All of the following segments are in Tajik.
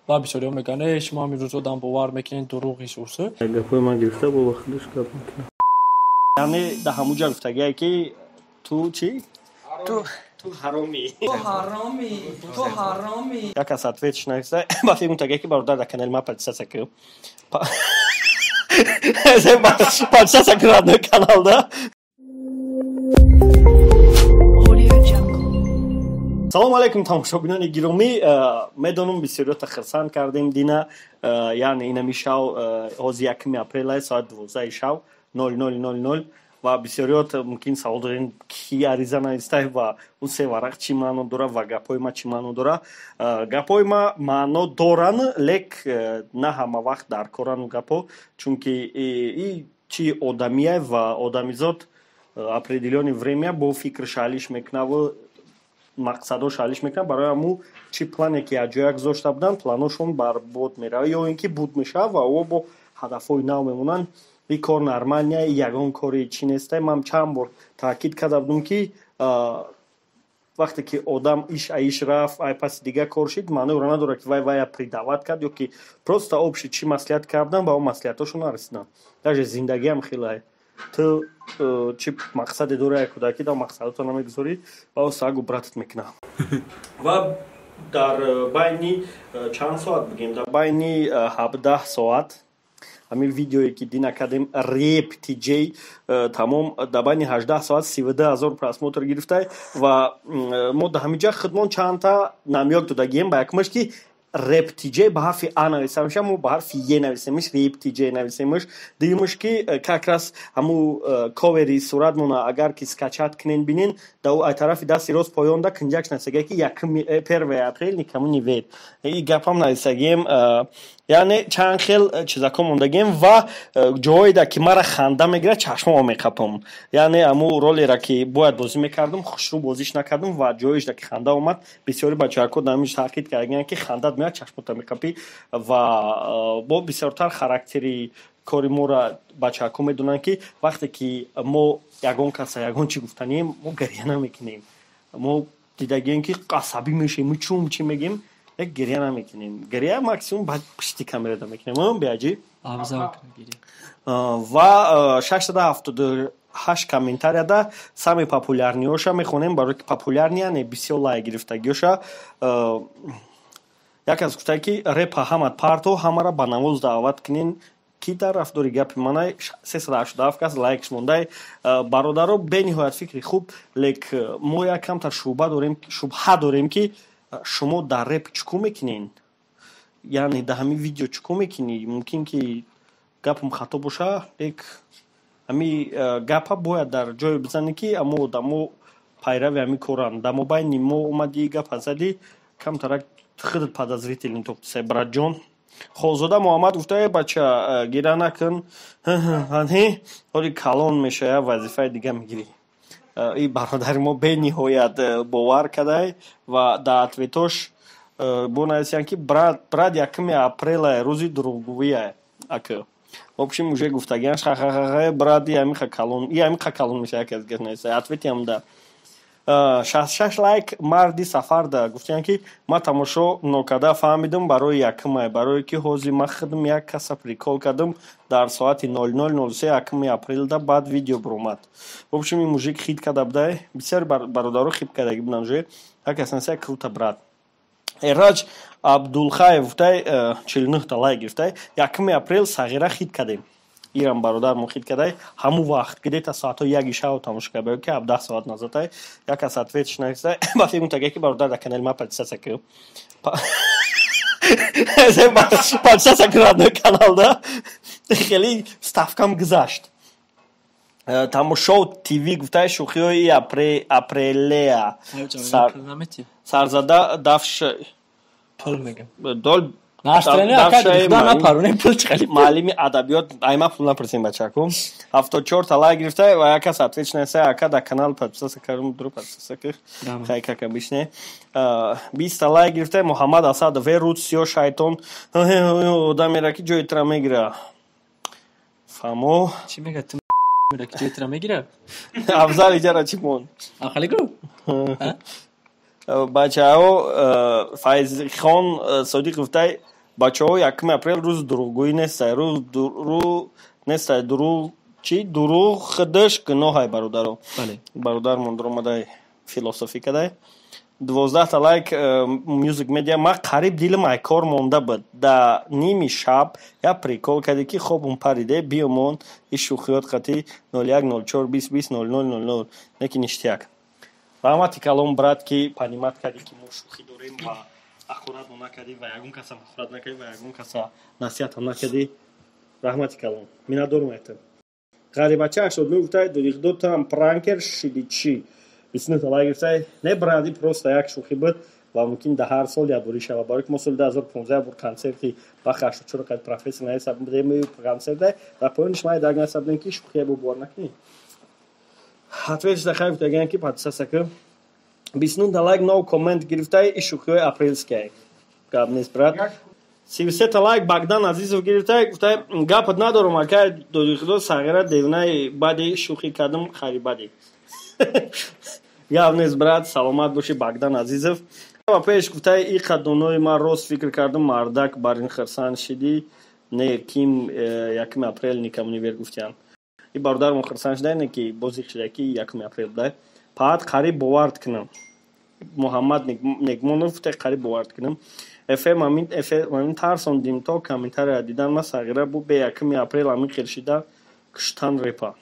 Ва бисёриҳо мегӯянд: «Э, шумо ҳамин рӯзо дам бовар мекунед, дурӯғи сурсу». Гапҳои ман гирифта, бо худаш гап мекунад. Яъне да ҳамуҷа гуфтагие, ки ту чӣ? Ту ҳаромӣ. Ту ҳаромӣ, ту ҳаромӣ. Як кас ответ нависта, ба фикр мутагие, ки бародар, дар канали ма подписаться кун. Подписаться кун, родной канал, да. Audio Jungle. Салому алайкум, тамошобинони гиромӣ. Медонам, бисёриёта хирсанд кардем дина. Яъне инами шав, ҳозир 1 апрела, соат 12-и шав, 00:00, ва бисёриёт мумкин савол дорем, ки ариза навистай ва ӯ се варақ чӣ маъно дорад ва гапҳои ма чӣ маъно дорад. Гапҳои ма маъно доранд, лек на ҳама вақт дар коранд гапҳо, чунки и чи одамия ва одамизод определённое время бо фикр шалиш мекунаву мақсадҳо шалиш мекунад. Барои ҳамун чӣ плане ки аз ҷоя гузошта буданд, планошон барбод меравад ё ин ки буд мешавад ва о бо ҳадафҳои нав мемонанд. И кор нормальный, ягон кори чӣ нестай. Ман чанд бор таъкид карда будам, ки вақте ки одам иш аиш рафт, ай паси дигар кор шид, маънои ӯро надорад, ки вай вая предавать кард ё ки просто общий чӣ маслиҳат кардан, ба он маслиҳатҳошон нарасиданд. Даже зиндагиам хеле, ту чӣ мақсаде дори, ай кӯдакӣ дар мақсадото намегузорӣ ва о сагу братат мекунад. Ва дар байни чанд соат, бигем, дар байни 17 соат, ҳамин видеое ки дина кардем, реп тиҷей, тамом дар байни 18 соат 32 000 просмотр гирифтай. Ва мо дар ҳамин ҷа худмон чандта намёк додагием. Ба якумаш, ки реп тиҷей ба ҳарфи а нависта мешавад, мо ба ҳарфи е нависемш, реп тиҷей нависемш. Дуюмаш, ки как раз ҳамун ковери суратмона агар ки скачать кунен, бинен, да ай тарафи дасти рост поёнда кинҷакш нависагие, ки якуми 1 апрел, никому не верь. И гапам нависагием. Яъне чанд хел чизако мондагием ва ҷоеда ки мара ханда мегирад, чашмомо меқапам. Яъне ҳамун ролера ки бояд бозӣ мекардам, хушрӯ бозиш накардам ва ҷоешда ки ханда омад, бисёри бачаҳако дар ҳамин таъқид кардагианд, ки хандат меояд, чашмота меқапӣ. Ва бо бисёртар характери кори моро бачаҳако медонанд, ки вақте ки мо ягон каса ягон чӣ гуфтанием, мо гиря намекунем. Мо дидагием, ки асабӣ мешавем, чум чӣ мегем, як гиря намекунем. Гиря максимум баъд пишти камерада мекунем, биаҷӣ. Ва 678 комментарияда самый популярный ҳоша мехонем, барое ки популярный, яъне бисёр лайк гирифтагиҳоша. Як кас гуфта, ки репа ҳамат парто, ҳамаро ба намоз даъват кунен, ки дар рафтори гапи манай 387 кас лайкш мондай. Бародаро, бениҳоят фикри хуб, лек мо як камтар шӯъба дорем, шубҳа дорем, ки шумо дар реп чӣ кор мекунед, яъне дар ҳамин видео чӣ кор мекунӣ. Мумкин ки гапам хато боша, лек ҳамин гапа бояд дар ҷое бизанем, ки амо одамо пайрави ҳамин коранд. Дар мобайни мо омадӣ, гапа задӣ, камтарак худат подозрительный топтисай, братҷон. Холзода Муҳаммад гуфта: «Э, бача, гира накун, ҳоли калон мешава, вазифаи дига мегирӣ». И бародари мо бениҳоят бовар кардай ва дар ответош бо нависиянд, ки брат, брат, 1 апрела рӯзи дурӯғгӯия ака. В общем, уже гуфтагиаш ха-ха-ха, брат, и ҳамиқа калон, и ҳамиқа калон меша. Яке аз гап нависа, ответи ҳам да 66 лайк. Марди Сафарда гуфтиянд, ки ман тамошо нокарда фаҳмидам, барои якумай, барое ки ҳозир ман худам як каса прикол кардам дар соати 00:03 1 апрелда, баъд видео биромад. В общем, ин мужик хит карда будай, бисёри бародаро хит кардаги буданд уже. Як кас нависа: «Круто, брат». Эраҷ Абдулхаев гуфтай, 49-та лайк гирифтай: «1 апрел сағира хит кардем». Ирам бародармон хит кардай. Ҳамун вақт где-то соатҳои 1-и шав тамошо карда, ки 17 соат назадай. Як кас ответш нависта, ба фикр мутагие, ки бародар, дар канали ма подписаться кун, подписаться кун, родной канал, да. Хеле ставкам гузашт. Тамошоу ТВ гуфтай: «Шӯхиҳои апрелеа сарзада дафш». Пул мегам. Дол. Маълими адабиёт, айма пул напурсем, бачаку. 74-та лайк гирифта ва як кас ответ нависа: «Ака, дар канал подписаться кардам, дуру подписаться кар». Хай, как обычно. 20-та лайк гирифта. Муҳаммад Асадов: «Э, руд сиё, шайтон одамера, ки ҷои тра мегира». Фаҳмо. Чӣ мега? Ту ки ҷои тра мегира? Афзал иҷара чӣ монд? Ахали гу. Бачаҳо, Файзихон Содиқ гуфтай: бачаҳо, 1 апрел рӯзи дурӯғгӯӣ нестай, рӯ нестай, дурӯғ чӣ, дурӯғ худаш гуноҳай, бародаро. Бародармон дуромадай, философӣ кадай. 12-та лайк. Music Media, ман қариб дилам ай кор монда буд. Да ними шаб як прикол кардӣ, ки хобум париде. Биёмон и шӯхиёт қатӣ 01 04 20 20 00 00 неки ништяк. Раҳмати калон, брат, ки понимать кардӣ, ки мо шӯхӣ дорем ва ҳақоратмо накардӣ ва ягон касам ҳақорат накардӣ ва ягон каса насиҳатам накардӣ. Раҳмати калон, миннатдорум айтам. Ғарибача 89 гуфтай: дудихдо, туам пранкер шиди чӣ? 29 лайк гирифтай. Не, бради, просто як шӯхӣ буд ва мумкин да ҳар сол якборӣ шава, барои ки мо соли 2015 як бор консерти бахи 84 қад профессор нависа будем, консерте дар поёниш ман даг нависа будем, ки шӯхие бо бовар накунӣ. Ответишда хай гуфтагиам, ки подписаться ки. 29 лайк, no comment гирифтай. И шӯхиҳои апрельские, гап нест, брат. 33-та лайк Богдан Азизов гирифтай. Гуфтай: гапат надорам, акай додихудо, сағира девнаи бади шӯхӣ кардам, хайри бади. Гап нест, брат, саломат бошӣ, Богдан Азизов. Ва пеш гуфтай: и қаддонои ман рост фикр кардам, мардак бар ин хирсанд шидӣ. Не, ким 1 апрел никому не вер гуфтиян. И бародармон хирсанд шуда, не ки бозиқ шуда, ки 1 апрел буда. Паат қариб бовард кунам. Муҳаммад Негмонов гуфтай: қариб бовард кунам. Фм амин тарсондим то комментария дидан ма, сағира бу бе 1 апрел амин хел шида куштан репа.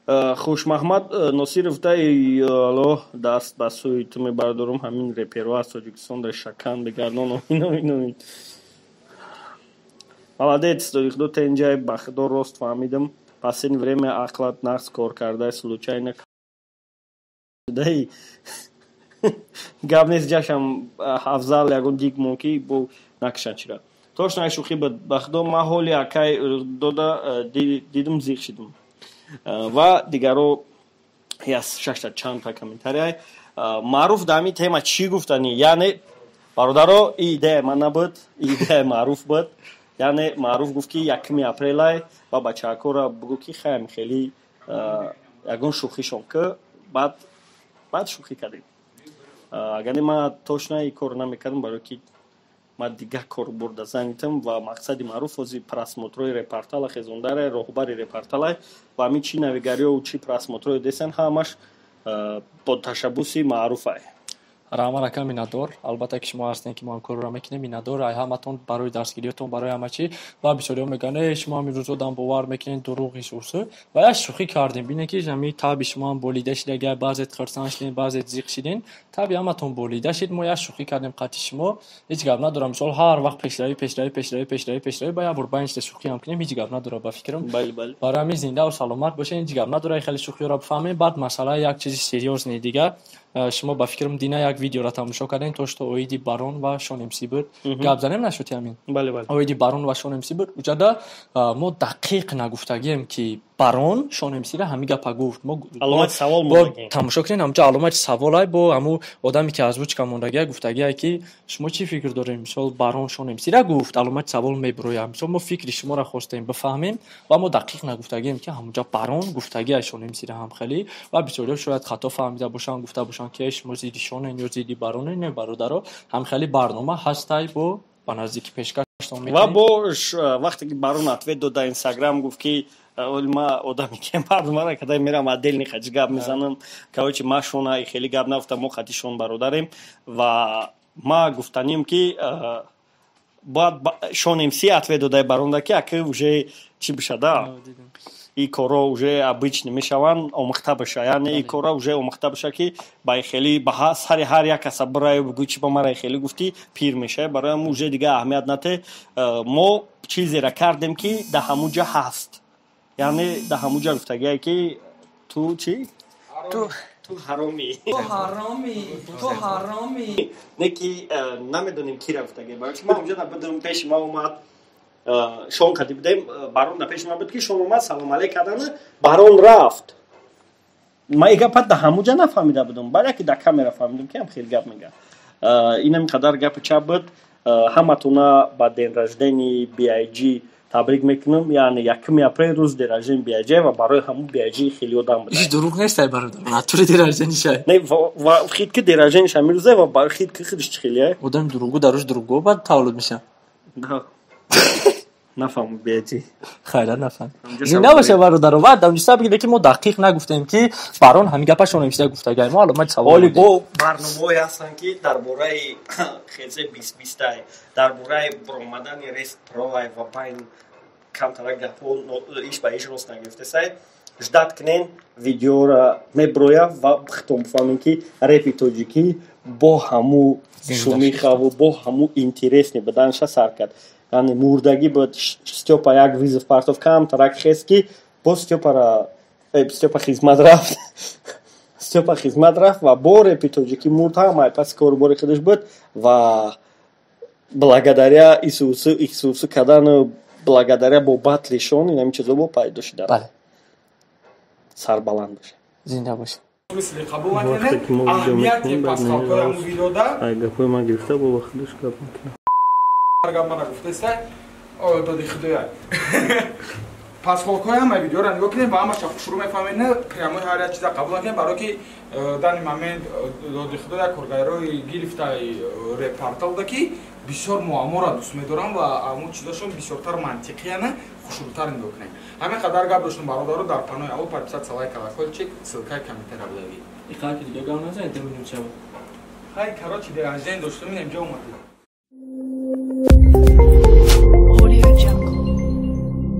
Хушмаҳмад Носиров дай: алло, даст ба сӯи ту мебардорам, ҳамин реперҳо аз Тоҷикистон дар шакан бигардон. Омин, омин, омин. Молодец, додихдо, тенҷай, ба худо, рост фаҳмидам. Последнее время ақлат нағз кор карда, случайно даи. Гап нест, ҷашам афзал ягон дик мон, ки бо накушанд чира. Точно шӯхӣ буд, ба худо, ман ҳоли акай дода дидум, зиқ шидум. Ва дигаро яс шашта чандта комментария. Маъруф дар ҳамин тема чӣ гуфтанӣ? Яъне, бародаро, и идея ман набуд, и идея Маъруф буд. Яъне Маъруф гуфт, ки 1 апрелай ва бачаакора бугӯ, ки хаям хеле ягон шӯхишон ки баъд шӯхӣ кардем. Агар не, ман точно ин корро намекардам, барое ки ман дигар кор бурда занитам. Ва мақсади маъруф ҳози просмотрҳои репортала хезондаре, роҳбари репорталай ва ҳамин чӣ навигариёву чӣ просмотрҳое десан, ҳамаш бо ташаббуси маъруфай. Раҳмат, ака, миннатдор. Албатта, ки шумо ҳастем, ки мо ҳамкориро мекунем. Миннатдор ай ҳаматон барои дастгириётон, барои ҳама чӣ. Ва бисёриҳо мегӯянд: э, шумо ҳамин рӯзо дам бовар мекунед, дурӯғи шурсу. Ва як шӯхӣ кардем. Бинед, ки ҳами таби шумо ҳам болида шид. Агар баъзет хурсанд шидем, баъзет зиқ шидем, таби ҳаматон болида шид. Мо як шӯхӣ кардем қатъи шумо, ҳеҷ гап надорам. Мисол, ҳар вақт пешравӣ, пешравӣ, пешравӣ, пешравӣ, пешравӣ, ба як бор ба ин чиза шӯхӣ ҳам кунем, ҳеҷ гап надорад, ба фикрам. Барои ҳамин зиндаву саломат бошед, ҳеҷ гап надорад, хеле шӯхиҳоро бифаҳмем. Баъд масъалаи як чизи серьёзный дигар. Шумо, ба фикрам, дина як видеоро тамошо кардем, то что оиди Барон ва Шон МС буд. Гап занем нашуд ҳамин? Бале. Оиди Барон ва Шон МС буд. Уҷада мо дақиқ нагуфтагием, ки Барон Шон МСра ҳамин гапа гуфт. Мо аломати савол. Тамошо кунед, ҳамҷа аломати саволай. Бо ҳамун одаме, ки озвучка мондагия, гуфтагие, ки шумо чӣ фикр дорем, мисол, Барон Шон МСра гуфт, аломати савол мебурояд. Мисол, мо фикри шуморо хостем бифаҳмем ва мо дақиқ нагуфтагием, ки ҳамунҷа Барон гуфтагия Шон МСра ҳам хеле. Ва бисёриҳо шояд хато фаҳмида бошанд, гуфта бошанд, ки шумо зидди Шонен ё зидди Баронен. Не, бародаро, ҳамхели барнома ҳастай, бо ба наздики пешкаштон. Ва бо вақте ки Барон ответ дод дар Инстаграм, гуфт, ки оли ма одаме ки мардумара кадай мерам, отдельный хач гап мезанам. Короче, ма Шона хеле гап нагуфтам, мо хати Шон бародарем. Ва ма гуфтанем, ки бояд Шон МС ответ додай Баронда, ки аки уже чӣ бишада, и корро уже обычный мешаванд, омӯхта боша. Яъне и корро уже омӯхта боша, ки ба хеле ба сари ҳар як каса бираю бигӯй, чи ба мара хеле гуфтӣ, пир мешавӣ. Барои ҳам уже дига аҳамият нате. Мо чизеро кардем, ки дар ҳамун ҷа ҳаст. Яъне дар ҳамун ҷа гуфтагие, ки ту чӣ, ту ҳаромӣ. Ту ҳаромӣ, ту ҳаромӣ. Не, ки намедонем, кира гуфтагие, барои чи ман онҷа набудам. Пеши ма омад Шон, қади будем, Барон да пеши ма буд, ки Шон омад, салом алейк кардана, Барон рафт. Ман и гапа дар ҳамун ҷа нафаҳмида будам, баъд яке дар камера фаҳмидам, ки ҳам хеле гап мега. Инам қадар гапи чап буд. Ҳаматона ба день рождения BIG. Табрик мекунам, яъне 1 апрел рӯз день рождения Биаҷай ва барои ҳамун Биаҷи хеле одам буд. Иш дурӯғ нест, ай бародар. Натури день рождения шай. Не, ва хит ки день рождения ҳамин рӯза ва барои хит ки худиш чӣ хеле. Одам дурӯғгӯ дар рӯзи дурӯғгӯ баъд таваллуд мешавад. Нафаҳмид Биаҷи. Хайра нафаҳмид. Зинда боша бародаро. Ва дамҷиста бигире ки мо дақиқ нагуфтем ки барон ҳамин гапашро нависта гуфтагай. Мо аломати савол. Оли бо барномаҳое ҳастанд ки дар бораи хезе 2020, дар бораи баромадани рест провай ва байн камтара гапҳо иш ба иш рост нагирифтесай. Ждать кунен, видеора меброя ва хитон бифаҳмем ки репи тоҷикӣ бо ҳаму шумихаву бо ҳаму интересный буданша сар кард. Яъне мурдагӣ буд. Стёпа як вызов партов, камтарак хест ки бо Стёпара, Стёпа хизмат рафт. Стёпа хизмат рафт ва бо репи тоҷикӣ мурд, ҳамаи паси корубори худаш буд ва благодаря исусу исусу кардану благодаря бо батлишон ин ҳамин чизо бо пайдо шуда. Бале. Сарбаланд бошед. Зинда бошед. Мисли қабул накунед, аҳамияти пасхалкҳои ҳамун видеода. Ай гапҳои ман гирифта бо худаш гап мекунад. Гап мана гуфтеста, доди худоя. Пасхалкҳои ҳамаи видеоро нигоҳ кунед ва ҳамаша хушрӯ мефаҳмед, на прямой ҳар як чиза қабул накунед, барое ки данный момент доди худоя коргарои гирифтаи репорталда ки бисёр муамморо дӯст медорам ва ҳамун чизошон бисёртар мантиқияна, хушрӯтар нигоҳ кунед. Ҳамин қадар гап доштум, бародаро, дар паноҳи Алло. Подписаться, лайк, колокольчик, ссылкаи комментария будаги. Иқар ки дига гап назанед, 2 минут шава. Хай, короче, день рождения доштум, инем ҷо омадем.